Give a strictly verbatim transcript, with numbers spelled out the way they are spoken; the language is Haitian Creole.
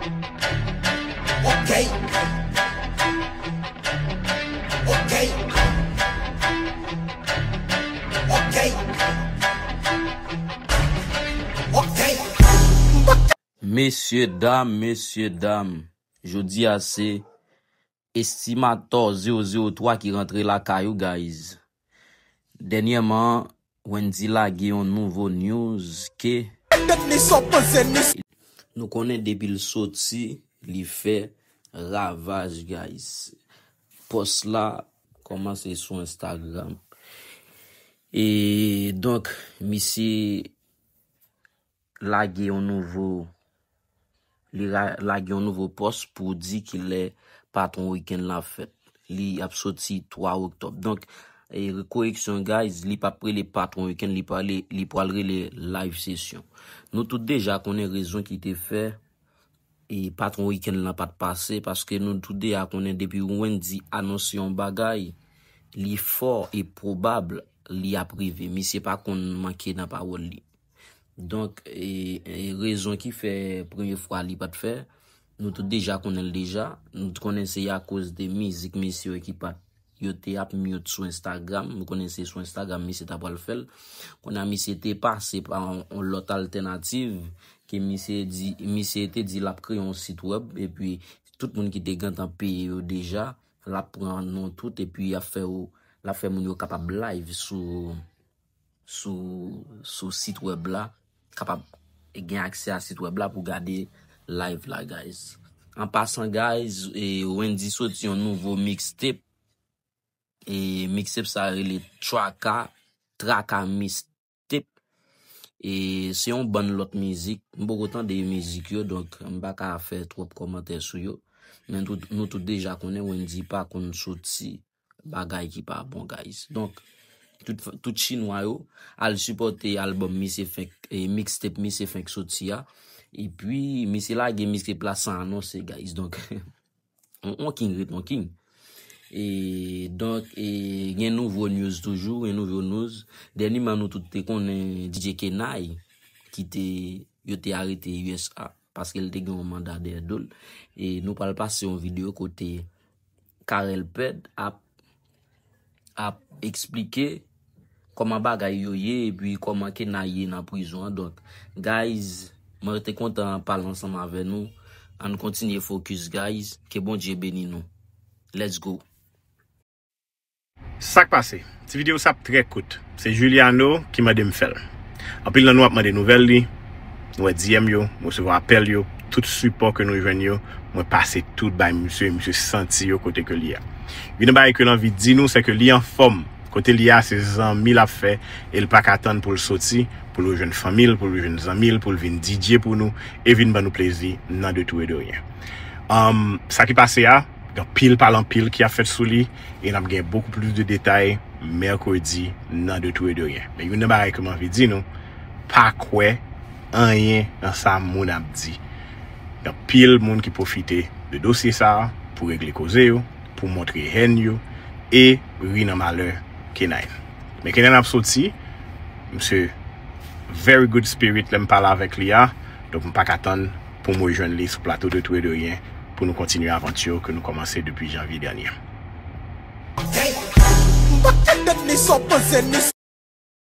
Ok. Ok. Ok. Ok. Mesye dam, mesye dam, jodi a se Estimator zewo zewo twa ki rantre lakay ou, guys. Dènyèman, Wendy lage yon nouvo news ke nou konnen depi l soti, li fè ravaj, guys. Pòs la kòmanse sou Instagram. E donk, misye lage yon nouvo, li ra- lage yon nouvo pòs pou di kilè patwon wikenn la fèt. Li ap soti twa oktòb. Donk, e, koreksyon, guys, li p ap rele patwon wikenn, li pale, li pral rele live session. Nou tout deja konnen rezon ki te fè e patwon wikenn lan pa t pase, paske nou tout deja konnen depi Wendy anonse yon bagay, li fò e pwobab li ap rive. Misye pa konn manke nan pawòl li. Donk, e, e rezon ki fè premye fwa li pa t fè, nou tout deja konnen l deja. Nou t konnen se akoz de mizik misye yo ki pa t, yo te ap mute sou Instagram. Nou konnen se sou Instagram misye ta pral fè l. Kounye a misye te pase pa yon, yon lòt altènativ ke misye di, misye te di l ap kreye yon sit wèb, epi tout moun ki te gentan peye yo deja, l ap pran non tout, epi l ap fè yo, l ap fè moun yo kapab live sou, sou, sou sit wèb la, kapab gen aksè a sit wèb la pou gade live la, guys. An pasan, guys, e, Wendy soti yon nouvo mixtape. E mixtape sa rele Traka, Traka Mixtape. E se yon bann lòt mizik. M poko tande mizik yo, donk m pa ka fè twòp kòmantè sou yo. Men tout, nou tout deja konnen Wendy pa konn soti bagay ki pa bon, guys. Donk, tout, tout chinwa yo, al sipòte album misye fenk, e, mixtape misye fenk soti a. Epi, misye lage mixtape la san anonse, guys. Donk, on, on king ret on king. E, donk, e, gen nouvo news toujou, gen nouvo news. Dènyèman, nou tout te konnen D J Kenay, ki te, yo te arete U S A, paske l te gen yon manda dèyè do l. E nou pral pase yon videyo kote Carel Ped ap, ap eksplike kòman bagay yo ye, epi kòman Kenay ye nan prizon an. Donk, guys, mwen te kontan pale ansanm avè nou. Ann kontinye focus, guys. Ke Bondye beni nou. Let's go. Sa k pase? Ti videyo sa ap trè kout. Se Juliano ki mande m fè l. Anpil nan nou ap mande nouvèl li. Nou wè D M yo, nou resevwa apèl yo. Tout sipò ke nou jwenn yo, mwen pase tout bay misye, misye santi yo kote ke li a. Youn nan bagay ke l anvi di nou, se ke li anfòm. Kote li a, se zanmi l ap fè, e l pa ka tann pou l soti, pou l rejwenn fanmi l, pou l rejwenn zanmi l, pou l vin D J pou nou, e vin ban nou plezi nan De Tout et De Rien. Anm, sa ki pase a, gen anpil pale anpil ki ap fèt sou li, e n ap gen bokou plis de detay mèkredi nan De Tout et De Rien. Men youn nan bagay ke m anvi di nou, pa kwè anyen nan sa moun ap di. Gen anpil moun ki pwofite de dosye sa a pou regle koze yo, pou montre hèn yo, e ri nan malè Kenay. Men Kenay ap soti, misye very good spirit lè m pale avèk li a, donk m pa ka tann pou m rejwenn li sou plato De Tout et De Rien pou nou kontinye avanti ke nou kòmanse depi janvye dènye.